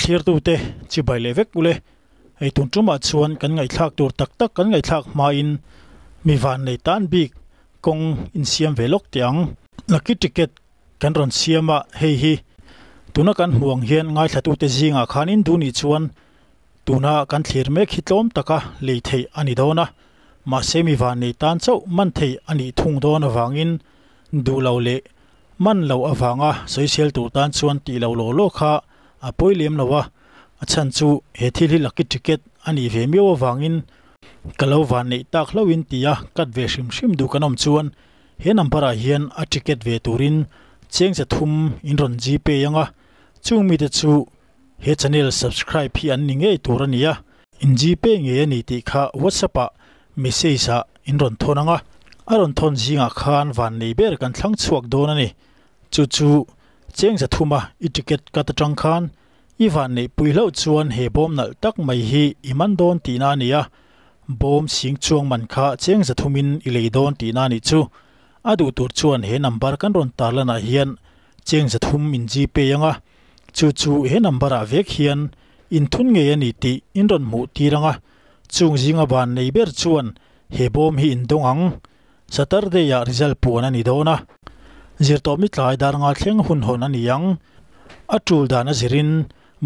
Thlirtute chibai leh vek ule. Hei tun tumah chuan kan ngaihthlak tur tak tak kan ngaihthlak hmain mi vannei tan bik kawng insiam ve lawk teh ang. Lucky ticket kan rawn siam a, hei hi tuna kan hmuh ang hian ngaithlatute zingah khan in duh nih chuan tuna kan thlir mek hi tlawm taka lei theih a ni dawn a, mahse mi vannei tan chauh man theih a nih thung dawn avangin duh lo leh man loh avanga sawisel tur tan chuan tih loh law law kha a pawi lem lo a, a chhan chu he thil hi lucky ticket a nih ve miau avangin ka lo vanneih tak hlauhin tia cut ve hrim hrim duh kan awm chuan He number ah hian a ticket ve turin cheng che thum in rawn gpay anga, chung mite chu he channel subscribe hi an ni ngei tur a ni a, in gpay ngei a ni tih kha whatsapp ah message ah in rawn thawn anga, a rawn thawn zingah khan van nei ber kan thlang chhuak dawn a ni. Chu chu cheng che thuma i ticket cut atang khan i van neih pui hlauh chuan he bawm nalh tak mai hi i man dawn tihna a ni a, Bawm sing chuang man kha cheng za thumin i lei dawn tihna a nih chu. A duh tur chuan he number kan rawn tarlanah hian cheng za thum in gpay anga, chu chu he number ah vek hian inthun ngei a ni tih in rawn hmuh tir anga, chung zinga ban nei ber chuan he bawm hi in dawng ang. Saturday ah result puan a ni dawn a, zirtawpni tlai dar nga thleng hun hawn a ni ang. A tul dan a zirin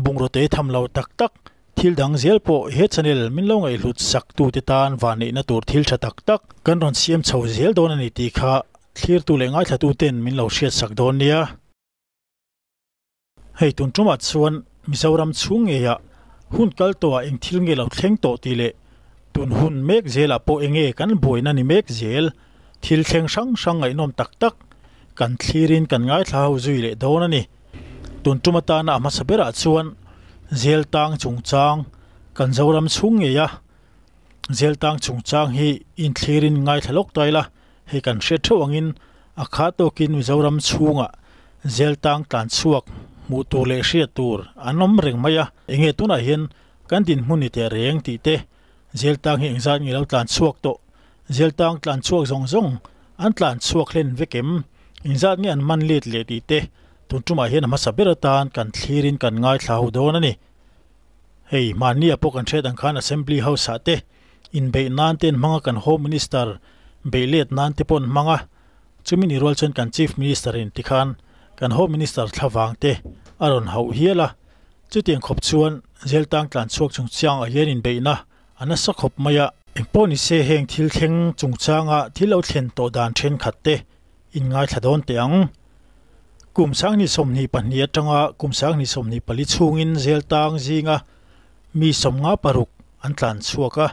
bungraw te tham lo tak tak Thil dang zel pawh he channel min lo ngaihhlut sak tute tan vanneihna tur thil tha tak tak kan rawn siam chho zel dawn a ni tih kha thlirtu leh ngaithlatu ten min lo hriat sak dawn nia. Hei tun tumah chuan Mizoram chhung ngeiah hun kal tawhah eng thil nge lo thleng tawh tih leh tun hun mek zelah pawh enge kan buaina ni mek zel thil thleng hrang hrang ngaihnawm tak tak kan thlirin kan ngaithla ho zui leh dawn a ni. Tun tum atana a hmasa berah chuan zel tang chungchang kan Zoram chhung ngei a, zel tang chungchang hi inthlirin ngaithla lawk ta ila, hei kan hriat theuh angin a kha tawkin Mizoram chhungah zel tang tlan chhuak hmuh tur leh hriat tur an awm reng mai a, enge tunah hian kan dinhmun ni teh reng tih te zel tang hi engzat nge lo tlan chhuak tawh, zel tang tlan chhuak zawng zawng an tlan chhuak hlen vek em, engzat nge an man let leh tih te tun tumah hian a hmasa ber atan kan thlirin kan ngaithla ho dawn a ni. Hei hmanni ah pawh kan hriat ang khan Assembly House ah te inbeih nan te an hmang a, kan Home Minister beih let nan te pawh an hmang a, chumi ni rual chuan kan Chief Minister in tikhan kan Home Minister thlavang te a rawn hauh hial a, chutiang khawp chuan zel tang tlan chhuak chungchang ah hian inbeihna a nasa khawp mai a. Engpawh ni se heng thil thleng chungchanga thil lo thlen tawh dan thenkhat te in ngaithla dawn teh ang. Kum 2022 atanga kum 2024 chhungin zel tang zinga mi 56 an tlan chhuak a,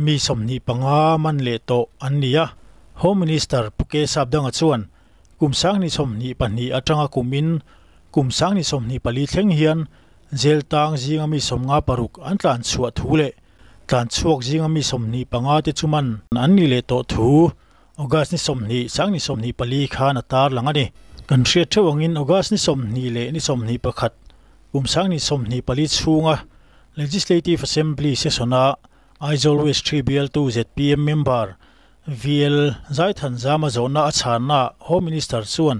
mi 25 man leh tawh an ni a. Home Minister Pu K Sapdanga chuan kum 2022 atanga kumin kum 2024 thleng hian zel tang zinga mi 56 an tlan chhuah thu leh tlan chhuak zinga mi 25 te chu man an ni leh tawh thu August ni 20, 2024 khan a tar lang a ni. Kan hriat theuh angin August ni 20 leh ni 21, kum 2024 chhunga Legislative Assembly session-a Aizawl West 3 bialtu zpm member VL Zaithanzama zawhna a chhannaah Home Minister chuan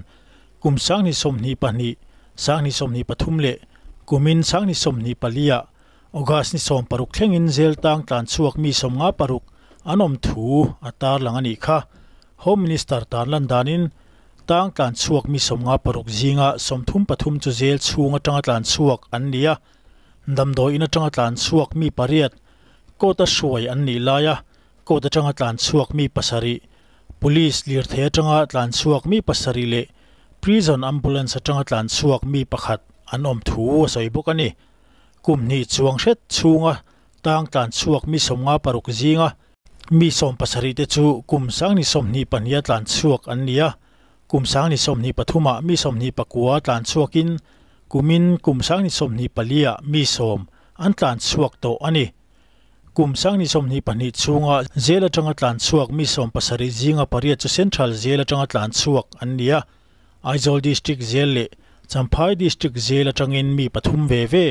kum 2022, 2023 leh kumin 2024-ah August ni 16 thlengin zel tang tlan chhuak mi 56 an awm thu a tarlang a nih kha. Home Minister tan lan danin tang tlan chhuak mi 56 zinga 33 chu zel chhung atanga tlan chhuak an ni a, damdawiin atanga tlan chhuak mi pariat court a hruai an nih laia court atanga tlan chhuak mi pasarih, police lirthei atanga tlan chhuak mi pasarih leh prison ambulance atanga tlan chhuak mi pakhat an awm thu a sawi bawk a ni. Kum hnih chuang hret chhunga tang tlan chhuak mi 56 zinga mi 70 te chu kum 2022 a tlan chhuak an ni a, kum 2023 ah mi 29 tlan chhuakin kumin kum 2024 ah mi 10 an tlan chhuak tawh a ni. Kum 2022 chhunga zel atanga tlan chhuak mi 70 zinga pariat chu Central zel atanga tlan chhuak an ni a, Aizawl District zel leh Champhai District zel atangin mi pathum ve ve,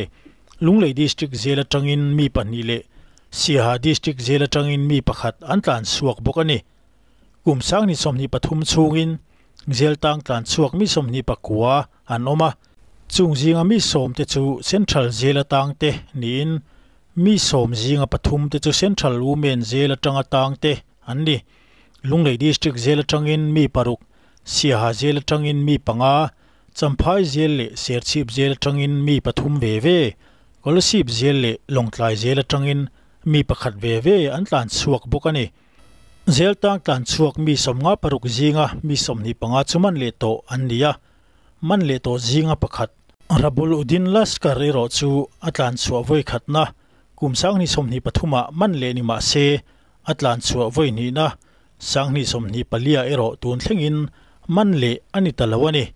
Lunglei District zel atangin mi pahnih leh Siaha District zel atangin mi pakhat an tlan chhuak bawk a ni. Kum 2023 chhungin zel tang tlan chhuak mi 29 an awm a. Chung zinga mi sawmte chu Central Jail atangte niin mi sawm zinga pathumte chu Central Women Jail atanga tangte an ni. Lunglei District Jail atangin mi paruk, Siaha Jail atangin mi panga, Champhai Jail leh Serchhip Jail atangin mi pathum ve ve, Kolasib Jail leh Lawngtlai Jail atangin mi pakhat ve ve an tlan chhuak bawk a ni. Jail tang tlan chhuak mi 56 zinga mi 25 chu man leh tawh an ni a, man leh tawh zinga pakhat Rabul Uddin Laskar erawh chu a tlan chhuah vawi khatna kum 2023 ah man leh ni mah se a tlan chhuah vawi hnihna 2024 ah erawh tun thlengin man leh a ni ta lo a ni.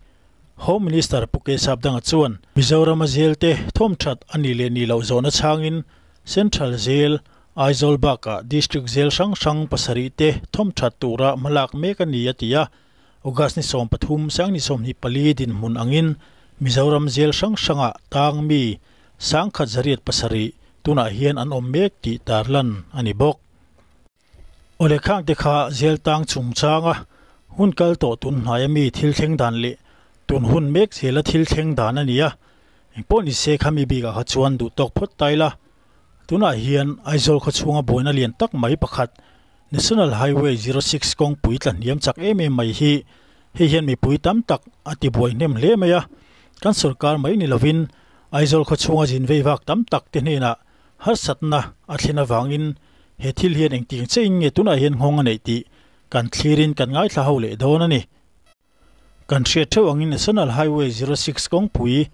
Home Minister Pu Kesap Danga chuan Mizoram a jail te thawm that a nih leh nih loh zawhna chhangin Central Jail, Aizawl bakah District Jail hrang hrang pasarih te thawm that tura hmalak mek a ni a ti a. August ni 13, 2024 dinhmun angin Mizoram Jail hrang hrangah tang mi 1107 tunah hian an awm mek tih tarlan a ni bawk. Awle khang te kha jail tang chungchanga hun kal tawh tun hnaia mi thil thleng dan leh tun hun mek zela thil thleng dan a ni a. Engpawh ni se kha mi bikah kha chuan duh tawk phawt tai la. Tunah hian Aizawl khaw chhunga buaina lian tak mai pakhat National Highway 06 kawngpui tla hniam chak em em mai hi hei hian mipui tam tak a ti buai hnem hle mai a. Kan sorkar mai ni lovin Aizawl khaw chhunga zin vei vak tam tak te hnenah harsatna a thlen avangin he thil hian engtiang che in nge tunah hian nghawng a neih tih kan thlirin kan ngaithla ho leh dawn a ni. Kan hriat theuh angin National Highway 06 kawngpui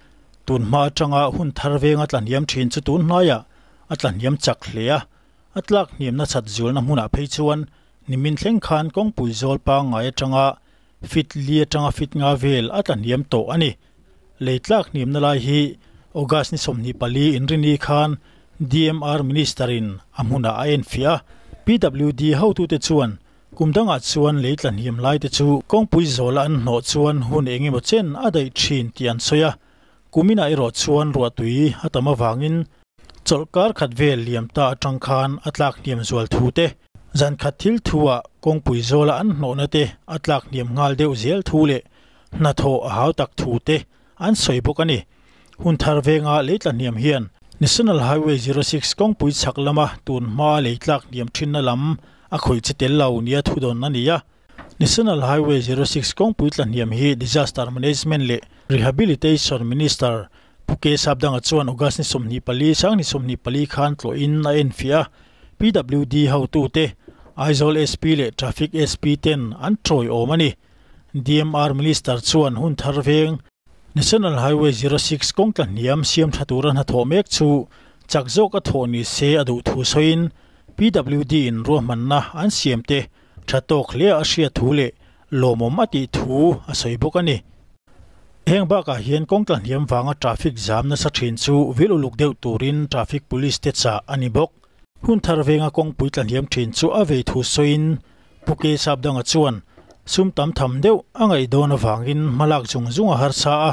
tun hma atanga hun thar venga tla hniam thin chu tun hnaiah a tla hniam chak hle a, a tlak hniamna chhat zulna hmunah phei chuan nimin thleng khan kawngpui zawl pangngai atanga fit li atanga fit nga vel a tla hniam tawh a ni. Lei tlak hniamna lai hi August ni 24 inrini khan DMR Minister in a hmunah a enfiah a, PWD hotute chuan kum dangah chuan lei tla hniam lai te chu kawngpui zawla an hnawh chuan hun engemaw chen a daih thin tih an sawi a, kuminah erawh chuan ruahtui a tam avangin chawlhkar khat vel liam ta atang khan a tlak hniam zual thu te, zan khat thil thuah kawngpui zawla an hnawhna te a tlak hniam nghal deuh zel thu leh hnathawh a hau tak thu te an sawi bawk a ni. Hun thar venga lei tla hniam hian National Highway 06 kawngpui chhak lama tun hma lei tlak hniam thinna lam a khawih che tel lo nia thudawn a ni a. National Highway 06 kawngpui tla hniam hi Disaster Management leh Rehabilitation Minister Pu Kesap Danga chuan August ni 24, 2024 khan tlawhin a enfiah a, PWD hotute Aizawl SP leh Traffic SP ten an tawiawm a ni. DMR Minister chuan hun thar veng National Highway 06 kawng tla hniam siam tha tura hnathawh mek chu chak zawk a thawh ni se a duh thu sawiin PWD in ruahmanna an siam te tha tawk hle a hriat thu leh lawmawm a tih thu a sawi bawk a ni. Heng bakah hian kawng tla hniam vanga traffic jam nasa thin chu vil uluk deuh turin traffic police te chah a ni bawk. Hun thar venga kawngpui tla hniam thin chu a vei thu sawiin Pu Kesap Danga chuan sum tam tham deuh a ngaih dawn avangin hmalak zung zung a harsa a,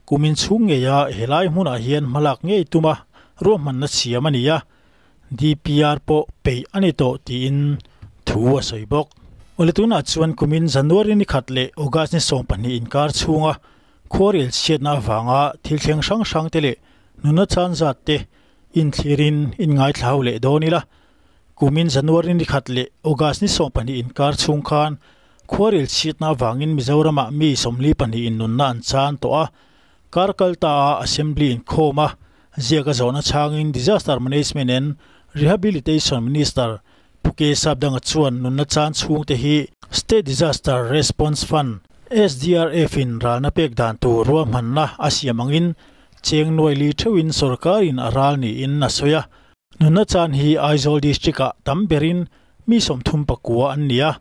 kumin chhung ngeia helai hmunah hian hmalak ngei tuma ruahmanna siam a ni a, DPR pawh peih a ni tawh tiin thu a sawi bawk. Awle tunah chuan kumin January ni khat leh August ni 12 inkar chhunga khuarel chhiatna avanga thil thleng hrang hrang te leh nuna chan zat te inthlirin inngaithla ho leh dawn ila. Kumin January ni khat leh August ni 12 inkar chhung khan khuarel chhiatna avangin Mizoramah mi 42 in nunna an chan tawh a, kar kalta a Assembly inkhawm a ziak a zawhna chhangin Disaster Management and Rehabilitation Minister Pu Kesap Danga chuan nunna chan chhung te hi State Disaster Response Fund SDRF in ralna pek dan tur ruahmanna a siam angin cheng nuai li theuhin sorkarin a ral niin a sawi a. Nunna chan hi Aizawl District ah tam berin mi 39 an ni a,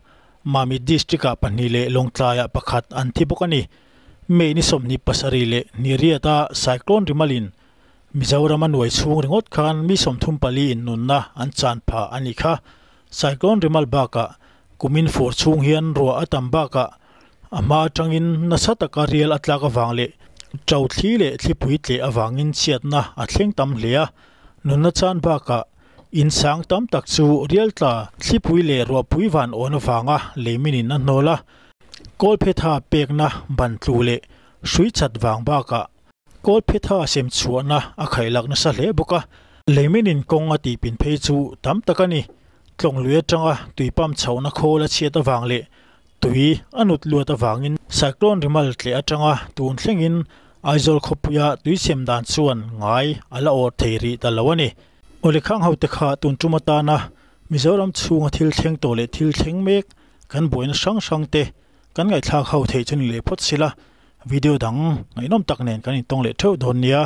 Mamit District ah pahnih leh Lawngtlai ah pakhat an thi bawk a ni. May ni 27 leh ni riat a Cyclone Rimalin Mizoram a nuai chhung ringawt khan mi 34 in nunna an chan pha a ni kha. Cyclone Rimal bakah kumin fur chhung hian ruah a tam bakah a hma atangin nasa taka rial a tlak awang leh tau thli leh thlipui tleh awangin chhiatna a thleng tam hle a. Nunna chan bakah in sang tam tak chu rial tla thlipui leh ruahpui van awn awanga leiminin a hnawl a, kawlphe tha pekna ban tlu leh hrui chat wang bakah. Kawlphetha sem chhuahna a khaihlak nasa hle bawk a, leimin kawng a tihpin phei chu tam tak a ni. Tlawng lui atanga tui pump chhohna khawl a chhiat avang leh tui a nut luat avangin cyclone rimal tleh atanga tun thlengin Aizawl khawpuia tui sem dan chuan ngai a la awr thei rih ta lo a ni. Awle khang ho te kha tun tum atana Mizoram chhunga thil thleng tawh leh thil thleng mek kan buaina hrang hrang te kan ngaihthlak ho theih chu ni leh phawt sila video dang ngaihnawm tak nen kan intawng leh theuh dawn nia.